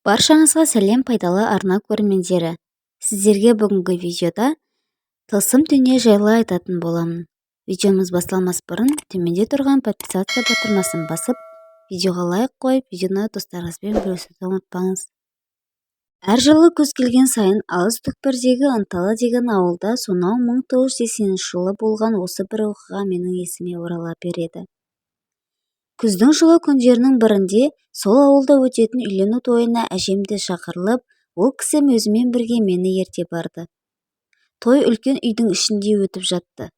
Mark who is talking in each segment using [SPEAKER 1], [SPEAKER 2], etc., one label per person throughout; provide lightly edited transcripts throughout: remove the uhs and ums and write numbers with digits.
[SPEAKER 1] Баршаңызға сәлем, пайдалы арна көрермендері! Сіздерге бүгінгі видеода тылсым дүние жайлы айтатын боламын. Видеомыз басталмас бұрын төменде тұрған «Подписаться» батырмасын басып, видеоға лайк қойып, видеоны достарыңызбен бөлісуді ұмытпаңыз. Әр жылы күз келген сайын алыс түкпірдегі Ынталы деген ауылда сонау 1980 жылы болған осы бір оқиға менің есіме орала береді. Күздің жылы күндерінің бірінде сол ауылда өтетін үйлену тойына әжем де шақырылып, ол кісі өзімен бірге мені ерте барды. Той үлкен үйдің ішінде өтіп жатты.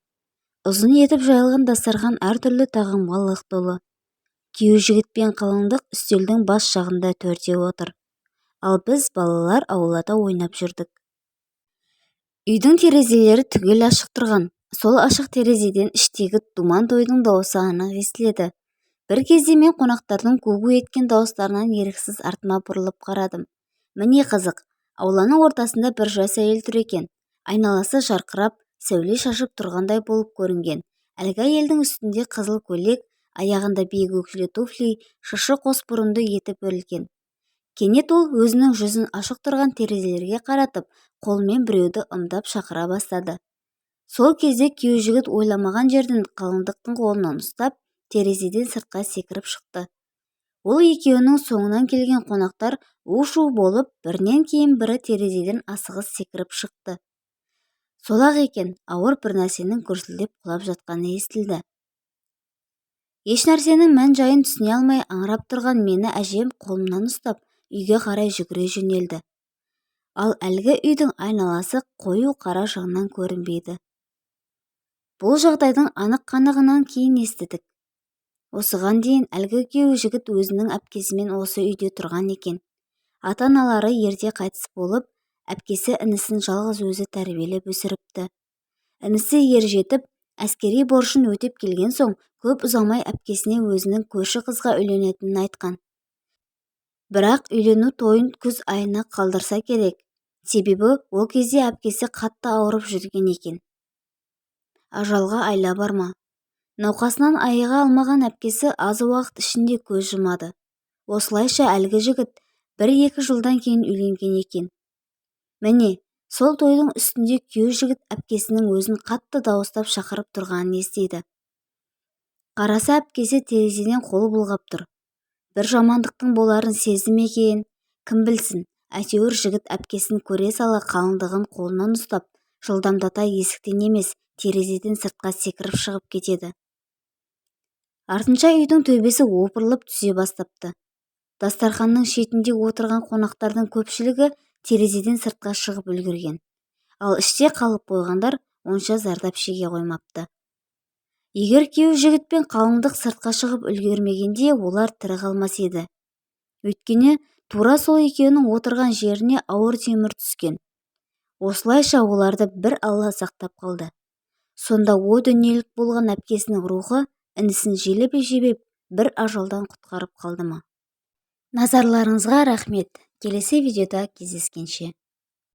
[SPEAKER 1] Ұзын етіп жайылған дастархан әртүрлі тағамға лық толы. Күйеу жігіт пен қалыңдық үстелдің бас жағында төрде отыр. Ал біз, балалар, аулада ойнап жүрдік. Үйдің терезелері түгел ашық тұрған. Сол ашық терезеден іштегі думан тойдың дауысы анық естіледі. Бір кезде мен қонақтардың гу-гу еткен дауыстарынан еріксіз артыма бұрылып қарадым. Міне қызық, ауланың ортасында бір жас әйел тұр екен. Айналасы жарқырап, сәуле шашып тұрғандай болып көрінген. Әлгі әйелдің үстінде қызыл көйлек, аяғында биік өкшелі туфли, шашы қос бұрымды етіп өрілген. Кенет ол өзінің жүзін ашық тұрған терезелерге қаратып, қолымен біреуді ымдап шақыра бастады. Сол кезде күйеу жігіт ойламаған жерден қалыңдықтың қолынан ұстап, терезеден сыртқа секіріп шықты. Ол екеуінің соңынан келген қонақтар у-шу болып, бірінен кейін бірі терезеден асығыс секіріп шықты. Сол-ақ екен, ауыр бір нәрсенің гүрсілдеп құлап жатқаны естілді. Ешнәрсенің мән-жайын түсіне алмай аңырап тұрған мені әжем қолымнан ұстап, үйге қарай жүгіре жөнелді. Ал әлгі үйдің айналасы қою қара шаңнан көрінбейді. Бұл жағдайдың анық-қанығынан кейін естідік. Осыған дейін әлгі күйеу жігіт өзінің әпкесімен осы үйде тұрған екен. Ата-аналары ерте қайтыс болып, әпкесі інісін жалғыз өзі тәрбиелеп өсіріпті. Інісі ер жетіп, әскери борышын өтеп келген соң, көп ұзамай әпкесіне өзінің көрші қызға үйленетінін айтқан. Бірақ үйлену тойын күз айына қалдырса керек. Себебі ол кезде әпкесі қатты ауырып жүрген екен. Ажалға айла бар ма? Науқасынан айыға алмаған әпкесі аз уақыт ішінде көз жұмады. Осылайша әлгі жігіт бір-екі жылдан кейін үйленген екен. Міне, сол тойдың үстінде күйеу жігіт әпкесінің өзін қатты дауыстап шақырып тұрғанын естиді. Қараса, әпкесі терезеден қол бұлғап тұр. Бір жамандықтың боларын сезді ме екен, кім білсін, әйтеуір жігіт әпкесін көре сала қалыңдығын қолынан ұстап, жылдамдата есіктен емес, терезеден сыртқа секіріп шығып кетеді. Артынша үйдің төбесі опырылып түсе бастапты. Дастарханның шетінде отырған қонақтардың көпшілігі терезеден сыртқа шығып үлгерген. Ал іште қалып қойғандар онша зардап шеге қоймапты. Егер күйеу жігіт пен қалыңдық сыртқа шығып үлгермегенде, олар тірі қалмас еді. Өйткені тура сол екеуінің отырған жеріне ауыр темір түскен. Осылайша оларды бір Алла сақтап қалды. Сонда о дүниелік болған әпкесінің рухы інісін желіп-жебеп бір ажалдан құтқарып қалды ма? Назарларыңызға рахмет. Келесі видеода кездескенше!